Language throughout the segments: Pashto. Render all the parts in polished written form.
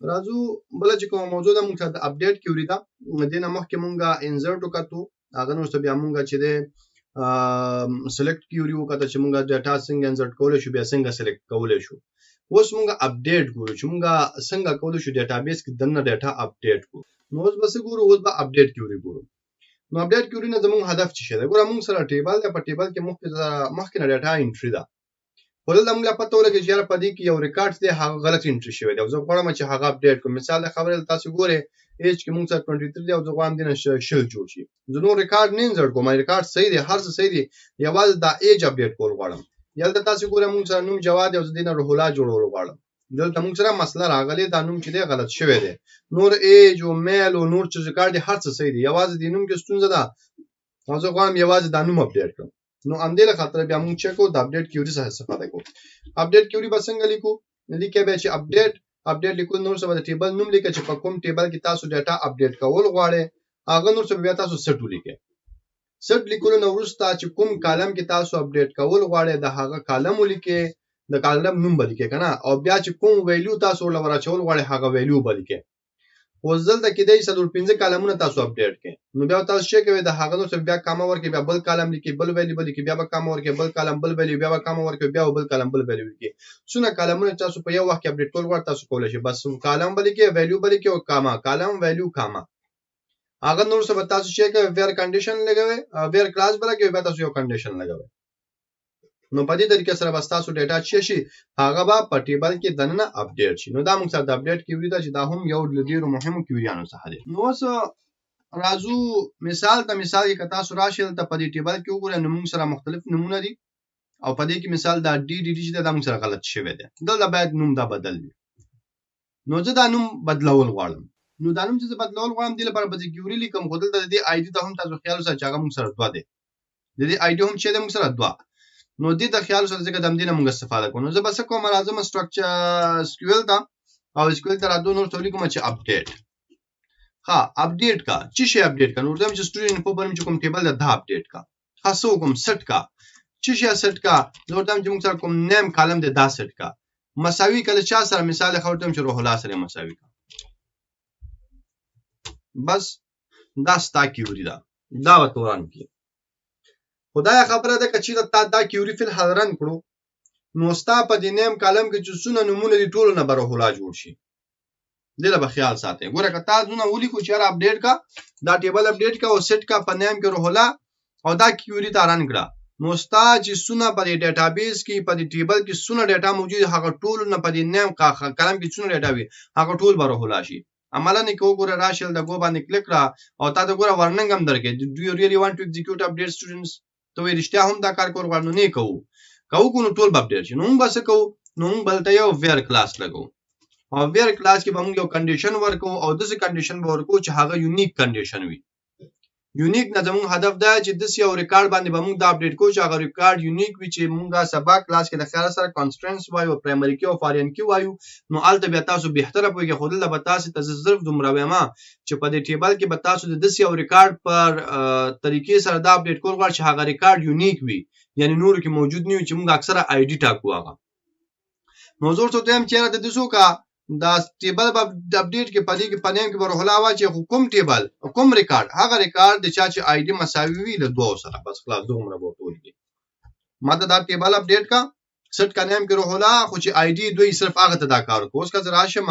راځو بله چې کومه موضوع ده موږ سره د اپډیټ کیوري ده. دې نه مخکې مونږ انزرټ وکتو، هغه نو بیا مونږ چې دی سلیکټ کیوري وکته چې مونږ ډیټا څنګه انزرټ کولی شو، بیا څنګه سلیکټ کولی شو. اوس مونږ اپډیټ ګورو چې مونږ څنګه کولی شو ډیټابیس کې دننه ډیټا اپډیټ کړو. نو اوس به څه ګورو؟ اوس به اپډیټ کیوري ګورو. نو اپډیټ کیوري نه زموږ هدف څه شی دی؟ ګوره مونږ سره ټیبل دی، په ټیبل کې مخکې نه ډیټا انټري ده، خو دلته موږ لا پته ولګي چې یاره په دې کې یو ریکارډ دی هغه غلط انټري شوی دی او زه غواړم چې هغه اپډیټ کړم. مثال د خبرې تاسو ګورئ ایج کې موږ سره 23 دی او زه غواړم دې نه 20 جوړ شي. زه نور ریکارډ نه انزرټ کوم، ریکارډ صحیح دی، هر څه صحیح دی، یوازې دا ایج اپډیټ کول غواړم. دلته تاسو ګورئ موږ سره نوم جواد دی او زه دې نه روح الله جوړول غواړم. دلته موږ سره مسله راغلې، دا نوم چې دی غلط شوی دی، نور ایج او میل او نور چې ریکارډ دی هر څه صحیح دی، یوازې د نوم کې ستونزه ده او زه غواړم یوازې دا نوم اپډیټ کړم. نو همدې له خاطره بیا موږ چې کوو د اپډیټ کیوري څخه استفاده کوو. اپډیټ کیوري به څنګه لیکو؟ لیکه به چې اپډیټ، اپډیټ لیکو نور څه به د ټیبل نوم لیکه چې په کوم ټیبل کې تاسو ډیټا اپډیټ کول غواړئ، هغه نور څه بیا تاسو سیټ ولیکئ. سیټ لیکلو نه وروسته چې کوم کالم کې تاسو اپډیټ کول غواړئ د هغه کالم ولیکئ، د کالم نوم به لیکئ که نه، او بیا چې کوم ویلیو تاسو ورله وراچول غواړئ هغه ویلیو به لیکئ. اوس دلته کېدای شي څلور پنځه کالمونه تاسو اپډیټ کړئ، نو بیا تاسو چې کوئ د هغه نور څه بیا کامه ورکړئ، بیا بل کالم لیکئ، بل ویلیو به لیکئ، بیا به کامه ورکړئ، بل کالم بل ویلیو، بیا به کامه ورکړئ، بیا بل کالم بل ویلیو لیکئ. څونه کالمونه تاسو په یو وخت کې اپډیټ کول غواړئ تاسو کولی شئ، بس کالم به لیکئ، ویلیو به لیکئ او کامه، کالم ویلیو کامه. هغه نور څه به تاسو چې کوئ ویر کنډیشن لګوئ، ویر کلاس به لګوئ، بیا تاسو یو کنډیشن لګوئ. نو په دې طریقه سره به ستاسو ډیټا چې شي هغه به په ټیبل کې دننه اپډیټ شي. نو دا موږ سره د اپډیټ کیوري ده چې دا هم یو له ډیرو مهمو کیوریانو څخه دی. نو اوس راځو مثال ته. مثال کې که تاسو راشئ دلته په دې ټیبل کې وګورئ نو موږ سره مختلف نومونه دي او په دې کې مثال دا ډي ډي ډي چې ده دا موږ سره غلط شوی دی، دلته باید نوم دا بدل وي. نو زه دا نوم بدلول غواړم، نو دا نوم چې زه بدلول غواړم دې لپاره به زه کیوري لیکم، خو دلته د دې آی ډي ته هم تاسو خیال وساتئ چې هغه موږ سره دوه دی، د دې آی ډي هم چې دی موږ سره دوه، نو دې ته خیال وساتئ ځکه د همدې نه موږ استفاده کوو. نو زه به څه کوم، راځم سټرکچر سکیول ته او سکیول ته راتلو نور څه ولیکم چې اپډیټ. ښه اپډیټ کا، څه شی اپډیټ کا؟ نو ورته چې سټوډنټ انفو په نوم چې کوم ټیبل ده دا اپډیټ کا. ښه څه وکړم؟ سیټ کا، څه شی سیټ کا؟ زه ورته چې موږ سره کوم نیم کالم دی دا سیټ کا، مساوي کله چا سره، مثال ښه ورته چې روح الله سره مساوي کا، بس دا ستا کیوري ده، دا به تورن کړي. خدای خبره ده که چېرته تا دا کیوري فی الحال رن کړو نو ستا په دې نیم کالم کې چې څونه نومونه دي ټولو نه به روح الله جوړ شي. دې له به خیال ساتئ. ګوره که تا ځونه ولیکو چې یاره اپډیټ کا، دا ټیبل اپډیټ کا او سیټ کا په نیم کې روح الله او دا کیوري تا رن کړه، نو ستا چې څونه په دې ډیټابیس کې په دې ټیبل کې څونه ډیټا موجود هغه ټولو نه په دې نیم کالم کې څونه ډیټا وي هغه ټول به روح الله شي. عملاً که وګوره راشه دلته ګو باندې کلیک کړه او تا ته ګوره ورننګ هم درکړي، Do you really want to execute update students؟ ته وایې رښتیا هم دا کار کول غواړو؟ نو نه کوو، که وکړو نو ټول به اپډیټ شي. نو موږ به څه کوو؟ نو موږ به دلته یو ویر کلاس لګوو او ویر کلاس کې به موږ یو کنډیشن ورکوو او داسې کنډیشن به ورکوو چې هغه یونیک کنډیشن وي. یونیک نه زموږ هدف دا چې داسې یو ریکارډ باندې به موږ دا اپډیټ کوو چې هغه ریکارډ یونیک وي، چې موږ سبا کلاس کې د خیال سره کانسټرینټس وایو، پرایمري کې او فارین کې وایو، نو هلته بیا تاسو بهتره پوهېږئ. خو دلته به تاسو ته زه صرف دومره وایم چې په دې ټیبل کې به تاسو د داسې یو ریکارډ پر طریقې سره دا اپډیټ کول غواړئ چې هغه ریکارډ یونیک وي، یعنی نورو کې موجود نه وي، چې موږ اکثره آی ډي ټاکو هغه. نو زه ورته وایم چې یاره د دې څوکه دا ټیبل به اپډیټ کې په دې کې په نیم کې به روح الله واچوي، خو کوم ټیبل کوم ریکارډ هغه ریکارډ د چا چې آی ډي مساوي وي له دوو سره، بس خلاص دومره به ورته ولیکي. ما ته دا ټیبل اپډیټ کا، سیټ کا نیم کې روح الله، خو چې آی ډي دوی صرف هغه ته دا کار وکړو. اوس که زه راشم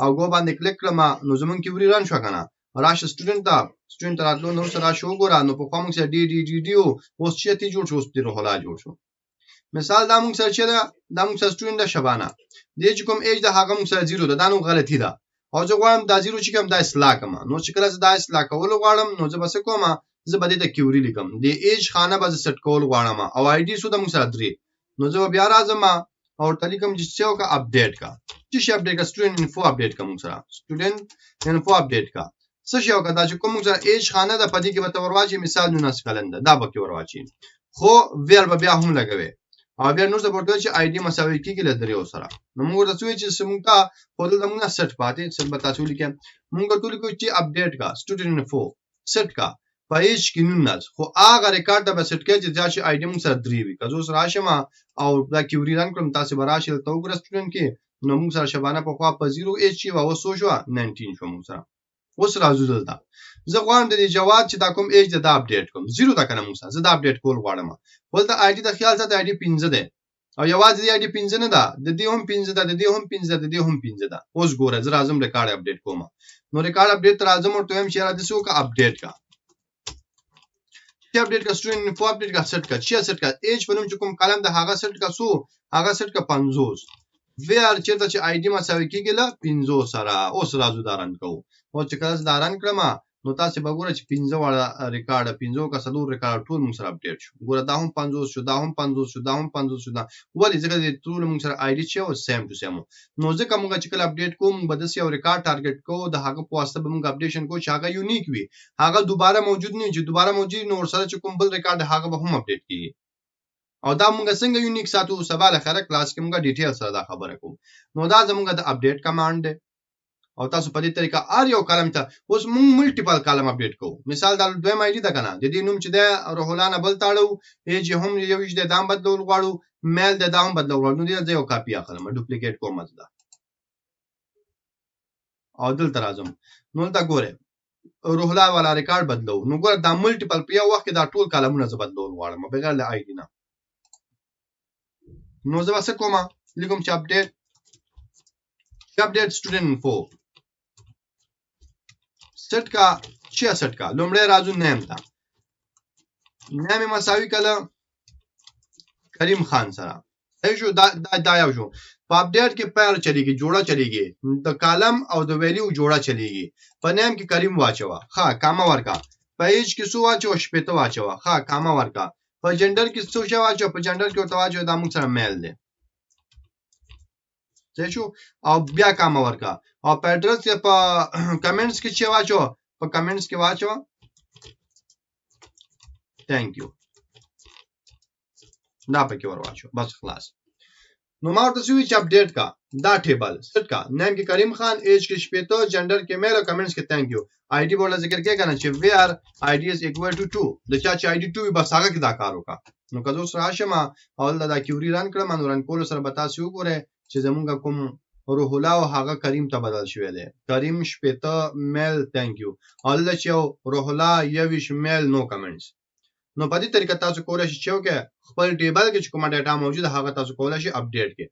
او ګو باندې کلیک کړم نو زمونږ کیوري رن شوه که نه، راشه سټوډنټ ته، سټوډنټ ته راتلو نو سره راشه وګوره، نو پخوا موږ سره ډي ډي ډي ډي و، اوس چې تی جوړ شو، اوس روح الله جوړ شو. مثال دا موږ سره چې ده، دا موږ سره سټوډنټ ده شبانه، دې چې کوم ایج ده هغه موږ سره زیرو ده، دا نو غلطي ده او زه غواړم دا زیرو چې کوم دا اصلاح کړم. نو چې کله زه دا اصلاح کول غواړم نو زه به څه کوم، زه به دې ته کیوري لیکم، د ایج خانه به زه سیټ کول غواړم او آی ډي څو ده موږ سره درې، نو زه به بیا راځم او ورته لیکم چې څه وکړه اپډیټ کا، څه شی اپډیټ کا، سټوډنټ انفو اپډیټ کا، موږ سره سټوډنټ انفو اپډیټ کا. څه شی وکړه، دا چې کوم موږ سره ایج خانه ده په دې کې به ته ورواچې مثال 19 کلن ده، دا به کې ورواچې، خو ویر به بیا هم لګوي او بیا نور څه ورته چې آی ډي مساوي کېږي له دریو سره. نو موږ ورته څه وایو چې موږ ته خو دلته موږ نه سیټ پاتې، سیټ به تاسو ولیکئ، موږ ورته ولیکو چې اپډیټ کا سټوډنټ انفو سیټ کا په ایج کې 19، خو هغه ریکارډ ته به سیټ کړئ چې دا چې آی ډي موږ سره درې وي. که زه اوس راشم او دا کیوري رن کړم، تاسې به راشئ دلته وګورئ سټوډنټ کې، نو موږ سره شبانه په خوا په 0 ایج چې وه، اوس څو شوه؟ 19 شوه. موږ سره اوس راځو دلته، زه غواړم د دې جواد چې دا کوم ایج ده دا اپډیټ کوم. 0 ده که نه؟ موږ سره زه دا اپډیټ کول غواړم، خو دلته آی ډي د خیال ساته، آی ډي 5 دی، او یوازې د آی ډي 5 نه ده، د دې هم 5 ده، د دې هم 5 ده، د دې هم 5 ده. اوس ګوره، زه راځم ریکارډ اپډیټ کوم. نو ریکارډ اپډیټ ته راځم، ورته وایم چې یاره داسې وکړه، اپډیټ کا. چې اپډیټ کا؟ سټوډنټ انفو اپډیټ کا، سیټ کا. چې سیټ کا؟ ایج په نوم چې کوم کالم ده هغه سیټ کا. سو هغه سیټ کا؟ 50. ویر چېرته چې آی ډي مساوي کېږي له 5 سره. اوس راځو دا رن کوو. اوس چې کله زه دا رن کړم، نو تاسې به ګورئ چې 5 واړه ریکارډ، 5 که 4 ریکارډ ټول موږ سره اپډیټ شو. ګوره، دا هم 50 شو، دا هم 50 شو، دا هم 50 شو. دا ولې؟ ځکه د ټولو موږ سره آی ډي چې و سیم ټو سیم. نو ځکه موږ چې کله اپډیټ کوو، موږ به داسې یو ریکارډ ټارګیټ کوو، د هغه په واسطه به موږ اپډیشن کوو چې هغه یونیک وي، هغه دوباره موجود نه وي. چې دوباره موجود، نو ورسره چې کوم بل ریکارډ هغه به هم اپډیټ کیږي. او دا موږ څنګه یونیک ساتو، سبا له خیره کلاس کې موږ ډیټیل سره دا خبره کوو. نو دا زموږ د اپډیټ کمانډ دی، او تاسو په دې طریقه هر یو کالم ته، اوس موږ ملټیپل کالم اپډیټ کوو. مثال دا دویم آی ډي ده که نه؟ د دې نوم چې دی روح الله نه بل ته اړوو، ایج هم 21 دی، دا هم بدلول غواړو، میل دی، دا هم بدلول غواړو. نو دې زه یو کاپي اخلم، ډوپلیکیټ کوم زه دا، او دلته راځم. نو دلته ګورئ، روح الله والا ریکارډ بدلو. نو ګوره، دا ملټیپل په یو وخت کې دا ټول کالمونه زه بدلول غواړم بغیر له آی ډي نه. نو زه به څه کوم؟ لیکم چې اپډیټ سټوډنټ انفو، سیټ کا. چې سیټ کا؟ لومړی راځو نیم ته. نیم مساوي کله کریم خان سره. صحیح شو؟ دا دا دا یو شو. په اپډیټ کې پیر چلیږي، جوړه چلیږي، د کالم او د ویلیو جوړه چلیږي. په نیم کې کریم واچوه، ښه، کامه ورکا. په ایج کې څو واچوه؟ 60 واچوه، ښه، کامه ورکا. په جنډر کې څو شی واچوه؟ په جنډر کې ورته واچوه دا موږ سره میل دی. صحیح شو؟ او بیا کامه ورکا. او په اډرس کې، په کمنټس کې چې واچوه؟ په کمنټس کې واچوه ثانک یو، دا پکې ور واچو، بس خلاص. نو ما ورته وی چې اپډیټ کا دا ټیبل، سیټ کا نیم کې کریم خان، ایج کې 60، جنډر کې میل او کمنټس کې ثانک یو. آی ډي بوله ذکر کې کنه چې ویر آی ډي از ایکوال ټو 2، د چا چې آی ډي 2 وي بس هغه کې دا کار وکا. نو که زه اوس راشم او دلته دا کیوري رن کړم، نو رن کولو سره به تاسو وګورئ چې زمونږ کوم روح الله او هغه کریم ته بدل شوی دی. کریم 60، میل، ثانک یو، او دلته چې یو روح الله 21، میل، نو کمنټس. نو په دې طریقه تاسو کولای شئ چې وکړئ خپل ټیبل کې چې کومه ډیټا موجوده هغه تاسو کولای شئ اپډیټ کړئ.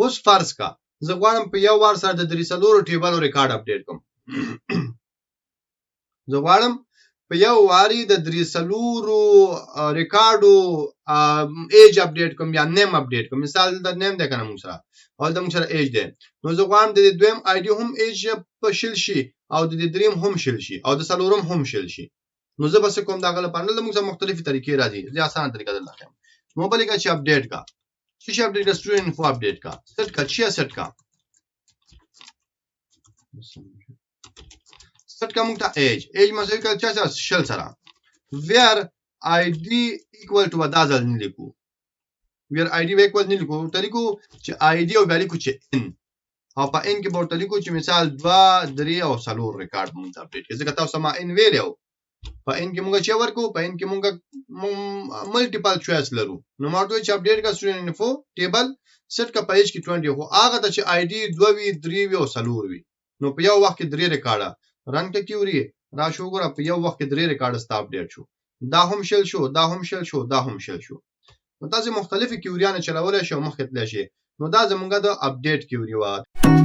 اوس فرض کا زه غواړم په یو وار سره د درې څلورو ټیبلو ریکارډ اپډیټ کوم. زه غواړم په یو واري د درې څلورو ریکارډو ایج اپډیټ کوم یا نیم اپډیټ کوم. مثال دلته نیم دی که نه موږ سره، او دلته موږ سره ایج دی. نو زه غواړم د دې دویم آی ډي هم ایج په 20 شي، او د دې دریم هم 20 شي، او د څلورم هم 20 شي. نو زه به څه کوم د هغه لپاره؟ دلته موږ سره مختلفې طریقې راځي، زه اسانه طریقه درته ښیم. نو به لیکه چې اپډیټ کا. څه شی اپډیټ کا؟ سټوډنټ انفو اپډیټ کا، سیټ کا. چې سیټ کا؟ سیټ کا موږ ته ایج. ایج مساوي کا چا سره؟ 20 سره. ویر آی ډي ایکوال ټو، دا ځل نه لیکو ویر آی ډي ایکوال، نه لیکو، ورته لیکو چې آی ډي، او بیا لیکو چې ان، او په ان کې به ورته لیکو چې مثال 2، 3 او 4 ریکارډ موږ ته اپډیټ کړي، ځکه تاسو ما ان ویلی و. په ان کې موږ چې ورکو، په ان کې موږ ملټیپل چوایس لرو. نو ما ورته چې اپډیټ کا سټوډنټ انفو ټیبل، سیټ کا په ایج کې 20، خو هغه ته چې آی ډي 2 وي، 3 وي او 4 وي. نو په یو وخت کې درې ریکارډه رن که کیوري را شو. ګوره، په یو وخت کې درې ریکارډ ستا اپډیټ شو. دا هم 20 شو، دا هم 20 شو، دا هم 20 شو. نو تاسو مختلفې کیوریانې چلولی شئ او مخکې تللی شئ. نو دا زمونږ د اپډیټ کیوري وه.